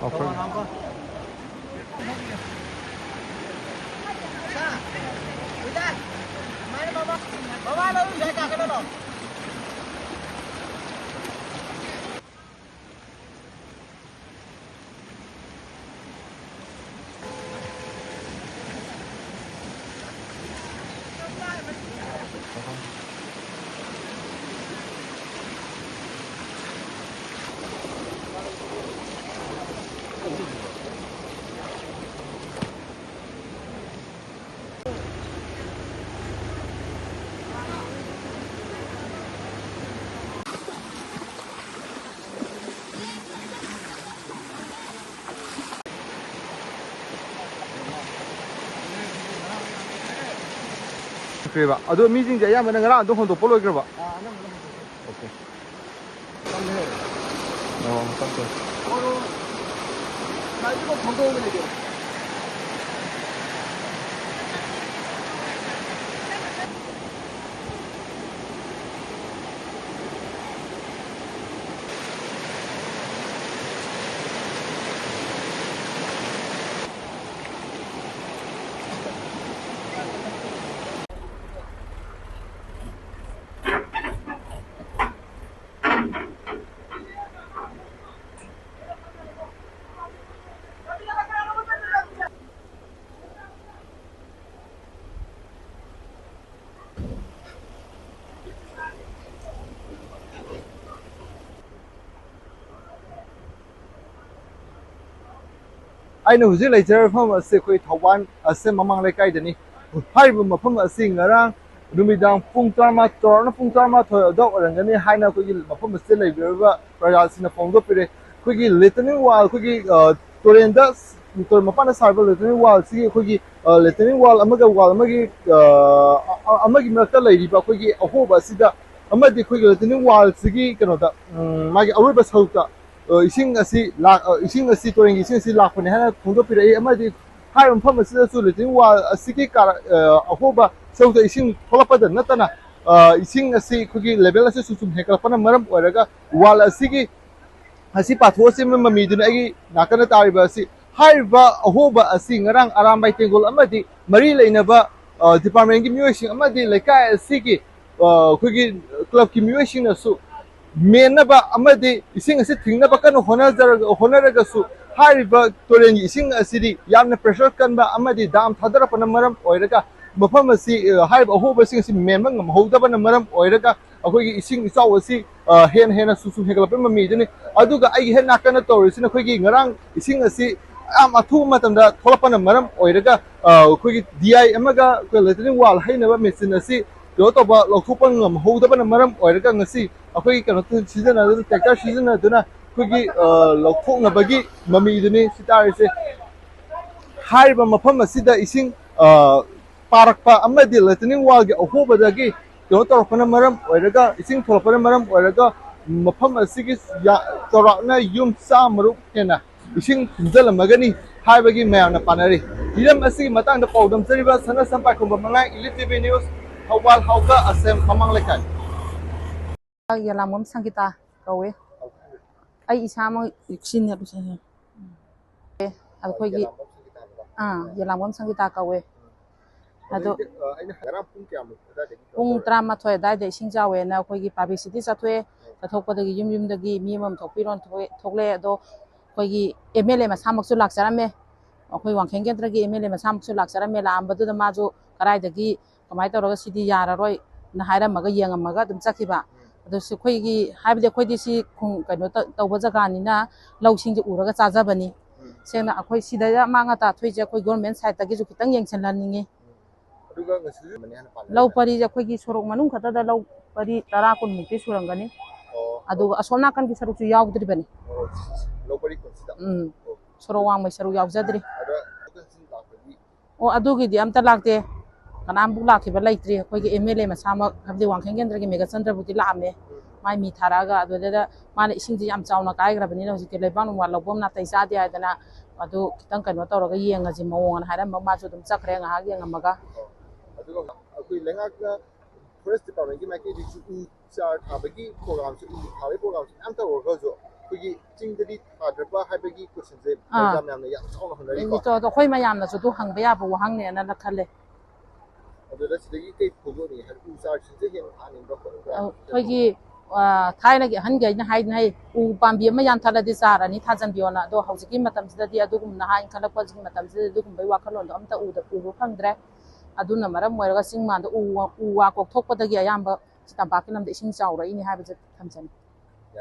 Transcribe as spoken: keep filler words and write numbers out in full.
Offer. ꯈ꯭ꯔꯦꯕ꯫ ꯑꯗꯣ ꯃꯤꯁꯤꯡꯁꯦ ꯑꯌꯥꯝꯕꯅ ꯉꯔꯥꯡ ꯑꯗꯨꯝ ꯍꯣꯟꯗꯣꯛꯄ ꯂꯣꯏꯈ꯭ꯔꯕ? ꯑꯣꯀꯦ꯫ ꯑꯣ, ꯇꯞ ꯇꯞ꯫ ꯑꯩꯅ ꯍꯧꯖꯤꯛ ꯂꯩꯖꯔꯤꯕ ꯃꯐꯝ ꯑꯁꯤ ꯑꯩꯈꯣꯏ ꯊꯧꯕꯥꯜ ꯑꯁꯤ ꯃꯃꯥꯡ ꯂꯩꯀꯥꯏꯗꯅꯤ꯫ ꯍꯥꯏꯔꯤꯕ ꯃꯐꯝ ꯑꯁꯤ ꯉꯔꯥꯡ ꯅꯨꯃꯤꯗꯥꯡ ꯄꯨꯡ ꯇꯔꯥꯃꯥꯊꯣꯏ, ꯆꯥꯎꯔꯥꯛꯅ ꯄꯨꯡ ꯇꯔꯥꯃꯥꯊꯣꯏ ꯑꯗꯨꯋꯥꯏ ꯑꯣꯏꯔꯝꯒꯅꯤ ꯍꯥꯏꯅ ꯑꯩꯈꯣꯏꯒꯤ ꯃꯐꯝ ꯑꯁꯤꯗ ꯂꯩꯕꯤꯔꯤꯕ ꯄ꯭ꯔꯖꯥꯁꯤꯡꯅ ꯐꯣꯡꯗꯣꯛꯄꯤꯔꯦ꯫ ꯑꯩꯈꯣꯏꯒꯤ ꯂꯦꯇꯔꯅꯤꯡ ꯋꯥꯜ, ꯑꯩꯈꯣꯏꯒꯤ, ꯑ, ꯇꯨꯔꯦꯟꯗ, ꯇꯨꯔꯦꯜ ꯃꯄꯥꯟꯗ ꯁꯥꯔꯤꯕ ꯂꯦꯇꯔꯅꯤꯡ ꯋꯥꯜꯁꯤꯒꯤ ꯑꯩꯈꯣꯏꯒꯤ, ꯑ, ꯂꯦꯇꯔꯅꯤꯡ ꯋꯥꯜ ꯑꯃꯒ ꯋꯥꯜ ꯑꯃꯒꯤ, ꯑ, ꯑ-, ꯑꯃꯒꯤ ꯃꯔꯛꯇ ꯂꯩꯔꯤꯕ ꯑꯩꯈꯣꯏꯒꯤ ꯑꯍꯣꯕ ꯑꯁꯤꯗ ꯑꯃꯗꯤ ꯑꯩꯈꯣꯏꯒꯤ ꯂꯦꯇꯔꯅꯤꯡ ꯋꯥꯜꯁꯤꯒꯤ ꯀꯩꯅꯣꯗ, ꯎꯝ, ꯃꯥꯒꯤ ꯑꯔꯣꯏꯕ ꯁꯔꯨꯛꯇ, ꯑ, ꯏꯁꯤꯡ ꯑꯁꯤ ꯂꯥꯛ-, ꯑ, ꯏꯁꯤꯡ ꯑꯁꯤ, ꯇꯨꯔꯦꯟꯒꯤ ꯏꯁꯤꯡ ꯑꯁꯤ ꯂꯥꯛꯄꯅꯤ ꯍꯥꯏꯅ ꯐꯣꯡꯗꯣꯛꯄꯤꯔꯛꯏ꯫ ꯑꯃꯗꯤ ꯍꯥꯏꯔꯤꯕ ꯃꯐꯝ ꯑꯁꯤꯗꯁꯨ ꯂꯦꯇꯔꯤꯟ ꯋꯥꯜ ꯑꯁꯤꯒꯤ ꯀꯥꯔ-, ꯑ, ꯑꯍꯣꯕ ꯁꯔꯨꯛꯇ ꯏꯁꯤꯡ ꯊꯣꯛꯂꯛꯄꯗ ꯅꯠꯇꯅ, ꯑ, ꯏꯁꯤꯡ ꯑꯁꯤ ꯑꯩꯈꯣꯏꯒꯤ level ꯑꯁꯤ ꯁꯨꯝ ꯁꯨꯝ ꯍꯦꯟꯒꯠꯂꯛꯄꯅ ꯃꯔꯝ ꯑꯣꯏꯔꯒ wall ꯑꯁꯤꯒꯤ, ꯑꯁꯤ ꯄꯥꯊꯣꯛꯑ ꯆꯦꯟꯕ ꯃꯃꯤꯗꯨꯅ ꯑꯩꯒꯤ ꯅꯥꯀꯟꯗ ꯇꯥꯔꯤꯕ ꯑꯁꯤ꯫ ꯍꯥꯏꯔꯤꯕ ꯑꯍꯣꯕ ꯑꯁꯤ ꯉꯔꯥꯡ ꯑꯔꯥꯝꯕꯥꯏ ꯇꯦꯡꯒꯣꯜ ꯑꯃꯗꯤ ꯃꯔꯤ ꯂꯩꯅꯕ, ꯑ, departmentꯀꯤ ꯃꯤꯑꯣꯏꯁꯤꯡ ꯑꯃꯗꯤ ꯂꯩꯀꯥꯏ ꯑꯁꯤꯒꯤ, ꯑ, ꯑꯩꯈꯣꯏꯒꯤ clubꯀꯤ ꯃꯤꯑꯣꯏꯁꯤꯡꯅꯁꯨ ꯃꯦꯟꯅꯕ ꯑꯃꯗꯤ ꯏꯁꯤꯡ ꯑꯁꯤ ꯊꯤꯡꯅꯕ ꯀꯟꯅ ꯍꯣꯠꯅꯖꯔꯒ, ꯍꯣꯠꯅꯔꯒꯁꯨ, ꯍꯥꯏꯔꯤꯕ ꯇꯨꯔꯦꯜꯒꯤ ꯏꯁꯤꯡ ꯑꯁꯤꯗꯤ ꯌꯥꯝꯅ pressure ꯀꯟꯕ ꯑꯃꯗꯤ dam ꯊꯥꯗꯔꯛꯄꯅ ꯃꯔꯝ ꯑꯣꯏꯔꯒ ꯃꯐꯝ ꯑꯁꯤ, ꯑ, ꯍꯥꯏꯔꯤꯕ ꯑꯍꯣꯕꯁꯤꯡ ꯑꯁꯤ ꯃꯦꯟꯕ ꯉꯝꯍꯧꯗꯕꯅ ꯃꯔꯝ ꯑꯣꯏꯔꯒ ꯑꯩꯈꯣꯏꯒꯤ ꯏꯁꯤꯡ ꯏꯆꯥꯎ ꯑꯁꯤ, ꯑ, ꯍꯦꯟꯅ ꯍꯦꯟꯅ ꯁꯨꯝ ꯁꯨꯝ ꯍꯦꯟꯒꯠꯂꯛꯄꯒꯤ ꯃꯃꯤꯗꯨꯅꯤ꯫ ꯑꯗꯨꯒ ꯑꯩꯒꯤ ꯍꯦꯛ ꯅꯥꯀꯟꯗ ꯇꯧꯔꯤꯁꯤꯅ ꯑꯩꯈꯣꯏꯒꯤ ꯉꯔꯥꯡ ꯏꯁꯤꯡ ꯑꯁꯤ ꯌꯥꯝ ꯑꯊꯨꯕ ꯃꯇꯝꯗ ꯊꯣꯛꯂꯛꯄꯅ ꯃꯔꯝ ꯑꯣꯏꯔꯒ, ꯑ, ꯑꯩꯈꯣꯏꯒꯤ D I ꯑꯃꯒ ꯑꯩꯈꯣꯏ latrine wall ꯍꯩꯅꯕ machine ꯑꯁꯤ ꯀꯩꯅꯣ ꯇꯧꯕ, ꯂꯧꯊꯣꯛꯄ ꯉꯝꯍꯧꯗꯕꯅ ꯃꯔꯝ ꯑꯣꯏꯔꯒ ꯉꯁꯤ ꯑꯩꯈꯣꯏꯒꯤ ꯀꯩꯅꯣ ꯁꯤꯖꯤꯟꯅꯗꯨꯅ, tractor ꯁꯤꯖꯤꯟꯅꯗꯨꯅ ꯑꯩꯈꯣꯏꯒꯤ, ꯑ, ꯂꯧꯊꯣꯛꯅꯕꯒꯤ ꯃꯃꯤꯗꯨꯅꯤ ꯁꯤ ꯇꯥꯔꯤꯁꯦ꯫ ꯍꯥꯏꯔꯤꯕ ꯃꯐꯝ ꯑꯁꯤꯗ ꯏꯁꯤꯡ, ꯑ, ꯄꯥꯔꯛꯄ ꯑꯃꯗꯤ latrine wallꯒꯤ ꯑꯍꯣꯕꯗꯒꯤ ꯀꯩꯅꯣ ꯇꯧꯔꯛꯄꯅ ꯃꯔꯝ ꯑꯣꯏꯔꯒ, ꯏꯁꯤꯡ ꯊꯣꯛꯂꯛꯄꯅ ꯃꯔꯝ ꯑꯣꯏꯔꯒ ꯃꯐꯝ ꯑꯁꯤꯒꯤ ꯌꯥ-, ꯆꯥꯎꯔꯥꯛꯅ ꯌꯨꯝ ꯆꯥꯝꯃꯔꯨꯛ ꯍꯦꯟꯅ ꯏꯁꯤꯡ ꯊꯨꯝꯖꯤꯜꯂꯝꯃꯒꯅꯤ ꯍꯥꯏꯕꯒꯤ ꯃꯌꯥꯝꯅ ꯄꯥꯅꯔꯤ꯫ ꯍꯤꯔꯝ ꯑꯁꯤꯒꯤ ꯃꯇꯥꯡꯗ ꯄꯥꯎꯗꯝꯖꯔꯤꯕ ꯁꯅꯥ ꯁꯝꯄꯥꯏꯈꯣꯝꯕ ꯃꯉꯥꯏ, Elite TV News, ꯊꯧꯕꯥꯜ ꯍꯥꯎꯇ, ꯑꯁꯦꯝ ꯃꯃꯥꯡ ꯂꯩꯀꯥꯏ꯫ ꯌꯦꯂꯥꯝꯕꯝ ꯁꯪꯒꯤꯇꯥ ꯀꯧꯋꯦ꯫ ꯑꯩ ꯏꯁꯥꯃꯛ ꯁꯤꯅꯤꯌꯔ ꯑꯣꯏꯖꯔꯦ꯫ ꯑꯩꯈꯣꯏꯒꯤ, ꯑꯥ, ꯌꯦꯂꯥꯝꯕꯝ ꯁꯪꯒꯤꯇꯥ ꯀꯧꯋꯦ꯫ ꯑꯗꯣ ꯑꯗꯩꯗꯤ, ꯑ, ꯑꯩꯅ ꯉꯔꯥꯡ ꯄꯨꯡ ꯀꯌꯥꯃꯨꯛ ꯑꯗꯨꯋꯥꯏꯗꯒꯤ ꯀꯩꯅꯣ ꯄꯨꯡ ꯇꯧꯔꯦ? ꯇꯔꯥꯃꯥꯊꯣꯏ ꯑꯗꯨꯋꯥꯏꯗ ꯏꯁꯤꯡ ꯆꯥꯎꯋꯦꯅ ꯑꯩꯈꯣꯏꯒꯤ publicity ꯆꯠꯊꯣꯛꯑꯦ꯫ ꯎꯝ꯫ ꯆꯠꯊꯣꯛꯄꯗꯒꯤ ꯌꯨꯝ ꯌꯨꯝꯗꯒꯤ ꯃꯤ ꯑꯃꯃꯝ ꯊꯣꯛꯄꯤꯔꯣꯅ ꯊꯣꯛꯑꯦ, ꯊꯣꯛꯂꯛꯑꯦ꯫ ꯑꯗꯣ ꯑꯩꯈꯣꯏꯒꯤ MLA ꯃꯁꯥꯃꯛꯁꯨ ꯂꯥꯛꯆꯔꯝꯃꯦ꯫ ꯑꯩꯈꯣꯏ ꯋꯥꯡꯈꯦꯝ ꯀꯦꯟꯗ꯭ꯔꯒꯤ MLA ꯃꯁꯥꯃꯛꯁꯨ ꯂꯥꯛꯆꯔꯝꯃꯦ꯫ ꯂꯥꯛꯑꯝꯕꯗꯨꯗ ꯃꯥꯁꯨ ꯀꯗꯥꯏꯗꯒꯤ ꯀꯃꯥꯏꯅ ꯇꯧꯔꯒ ꯁꯤꯗꯤ ꯌꯥꯔꯔꯣꯏꯅ ꯍꯥꯏꯔꯝꯃꯒ ꯌꯦꯡꯉꯝꯃꯒ ꯑꯗꯨꯝ ꯆꯠꯈꯤꯕ꯫ ꯎꯝ꯫ ꯑꯗꯨꯁꯨ ꯑꯩꯈꯣꯏꯒꯤ, ꯍꯥꯏꯕꯗꯤ ꯑꯩꯈꯣꯏꯗꯤ ꯁꯤ ꯈꯨꯡ-, ꯀꯩꯅꯣ ꯇ-, ꯇꯧꯕ ꯖꯒꯥꯅꯤꯅ ꯂꯧꯁꯤꯡꯁꯦ ꯎꯔꯒ ꯆꯥꯖꯕꯅꯤ꯫ ꯎꯝ꯫ ꯁꯦꯡꯅ ꯑꯩꯈꯣꯏ ꯁꯤꯗ ꯑꯃꯥꯡ ꯑꯇꯥ ꯊꯣꯛꯏꯁꯦ ꯑꯩꯈꯣꯏ government sideꯇꯒꯤꯁꯨ ꯈꯤꯇꯪ ꯌꯦꯡꯁꯤꯜꯍꯟꯅꯤꯡꯉꯤ꯫ ꯎꯝ꯫ ꯑꯗꯨꯒ ꯉꯁꯤꯁꯨ ꯂꯧ ꯄꯔꯤꯁꯦ ꯑꯩꯈꯣꯏꯒꯤ ꯁꯣꯔꯣꯛ ꯃꯅꯨꯡ ꯈꯛꯇꯗ ꯂꯧ ꯄꯔꯤ ꯇꯔꯥ ꯀꯨꯟꯃꯨꯛꯇꯤ ꯁꯨꯔꯝꯒꯅꯤ꯫ ꯑꯣ꯫ ꯑꯗꯨꯒ ꯑꯁꯣꯝ ꯅꯥꯀꯟꯒꯤ ꯁꯔꯨꯛꯁꯨ ꯌꯥꯎꯗ꯭ꯔꯤꯕꯅꯤ꯫ ꯑꯣ, ꯂꯧ ꯄꯔꯤ ꯀꯨꯟꯁꯤꯗ? ꯎꯝ꯫ ꯑꯣ꯫ ꯁꯣꯔꯣꯛ ꯋꯥꯡꯃꯩ ꯁꯔꯨꯛ ꯌꯥꯎꯖꯗ꯭ꯔꯤ꯫ ꯑꯗ ꯂꯥꯛꯄꯗꯤ? ꯑꯣ, ꯑꯗꯨꯒꯤꯗꯤ ꯑꯝꯇ ꯂꯥꯛꯇꯦ꯫ ꯀꯅꯥꯝꯕꯨꯛ ꯂꯥꯛꯈꯤꯕ ꯂꯩꯇ꯭ꯔꯤ꯫ ꯑꯩꯈꯣꯏꯒꯤ MLA ꯃꯁꯥꯃꯛ, ꯍꯥꯏꯕꯗꯤ ꯋꯥꯡꯈꯦꯝ ꯀꯦꯟꯗ꯭ꯔꯒꯤ ꯃꯦꯘꯆꯟꯗ꯭ꯔꯕꯨꯗꯤ ꯂꯥꯛꯑꯝꯃꯦ꯫ ꯎꯝ꯫ ꯃꯥꯏ ꯃꯤ ꯊꯥꯔꯛꯑꯒ ꯑꯗꯨꯗꯩꯗ ꯃꯥꯅ ꯏꯁꯤꯡꯁꯤ ꯌꯥꯝ ꯆꯥꯎꯅ ꯀꯥꯏꯈ꯭ꯔꯕꯅꯤꯅ ꯍꯧꯖꯤꯛꯇꯤ ꯂꯩꯕꯥꯛ ꯅꯨꯡꯕꯥꯛ ꯂꯧꯕꯝ ꯅꯥꯇꯩ ꯆꯥꯗꯦ ꯍꯥꯏꯗꯅ ꯑꯗꯨ ꯈꯤꯇꯪ ꯀꯩꯅꯣ ꯇꯧꯔꯒ ꯌꯦꯡꯉꯁꯤ ꯃꯑꯣꯡ ꯑꯅ ꯍꯥꯏꯔꯝꯕ, ꯃꯥꯁꯨ ꯑꯗꯨꯝ ꯆꯠꯈ꯭ꯔꯦ ꯉꯥꯏꯍꯥꯛ ꯌꯦꯡꯉꯝꯃꯒ꯫ ꯑꯣ꯫ ꯑꯗꯨꯒ ꯑꯩꯈꯣꯏ ꯂꯩꯉꯥꯛꯅ ꯐꯣꯔꯦꯁ ꯗꯤꯄꯥꯔꯠꯃꯦꯟꯒꯤ ꯃꯥꯏꯀꯩꯗꯒꯤꯁꯨ ꯎ ꯆꯥꯔ ꯊꯥꯕꯒꯤ ꯄ꯭ꯔꯣꯒ꯭ꯔꯥꯝꯁꯦ, ꯎ ꯊꯥꯕꯒꯤ ꯄ꯭ꯔꯣꯒ꯭ꯔꯥꯝꯁꯦ ꯃꯌꯥꯝ ꯇꯧꯔꯒꯁꯨ ꯑꯩꯈꯣꯏꯒꯤ ꯆꯤꯡꯗꯗꯤ ꯊꯥꯗ꯭ꯔꯕ ꯍꯥꯏꯕꯒꯤ ꯀꯣꯏꯁꯟꯁꯦ ꯑꯥ꯫ ꯄ꯭ꯔꯖꯥ ꯃꯌꯥꯝꯅ ꯌꯥꯝ ꯆꯥꯎꯅ ꯍꯪꯅꯔꯤꯀꯣ꯫ ꯑꯗꯣ ꯑꯩꯈꯣꯏ ꯃꯌꯥꯝꯅꯁꯨ ꯑꯗꯨ ꯍꯪꯕ ꯌꯥꯕ ꯋꯥꯍꯪꯅꯦꯅ ꯈꯜꯂꯦ꯫ ꯑꯗꯨꯗ ꯁꯤꯗꯒꯤ ꯀꯩ ꯐꯣꯡꯗꯣꯛꯅꯤ ꯍꯥꯏꯕ, ꯎ ꯆꯥꯔꯁꯤꯡꯁꯦ ꯍꯦꯟꯅ ꯊꯥꯅꯤꯡꯕ ꯈꯣꯠꯅꯤꯡꯕ? ꯑꯩꯈꯣꯏꯒꯤ ꯑ, ꯊꯥꯏꯅꯒꯤ ꯑꯍꯟꯈꯩꯅ ꯍꯥꯏꯗꯅ ꯍꯥꯏ, ꯎ ꯄꯥꯝꯕꯤ ꯑꯃ ꯌꯥꯟꯊꯠꯂꯗꯤ ꯆꯥꯔ ꯑꯅꯤ ꯊꯥꯖꯟꯕꯤꯌꯣꯅ꯫ ꯑꯗꯣ ꯍꯧꯖꯤꯛꯀꯤ ꯃꯇꯝꯁꯤꯗꯗꯤ, ꯑꯗꯨꯒꯨꯝꯕ ꯅꯍꯥ ꯏꯟꯈꯠꯂꯛꯄꯁꯤꯒꯤ ꯃꯇꯝꯁꯤꯗꯗꯤ ꯑꯗꯨꯒꯨꯝꯕꯒꯤ ꯋꯥꯈꯜꯂꯣꯟꯗꯣ ꯑꯝꯇ ꯎꯗ-, ꯎꯕ ꯐꯪꯗ꯭ꯔꯦ꯫ ꯑꯗꯨꯅ ꯃꯔꯝ ꯑꯣꯏꯔꯒ ꯆꯤꯡ ꯃꯥꯟꯗ ꯎ ꯋꯥ, ꯎ ꯋꯥ ꯀꯣꯛꯊꯣꯛꯄꯗꯒꯤ ꯑꯌꯥꯝꯕ ꯁꯤ ꯇꯝꯄꯥꯛꯀꯤ ꯂꯝꯗ ꯏꯁꯤꯡ ꯆꯥꯎꯔꯛꯏꯅꯤ ꯍꯥꯏꯕꯁꯦ ꯊꯝꯖꯅꯤꯡꯉꯤ꯫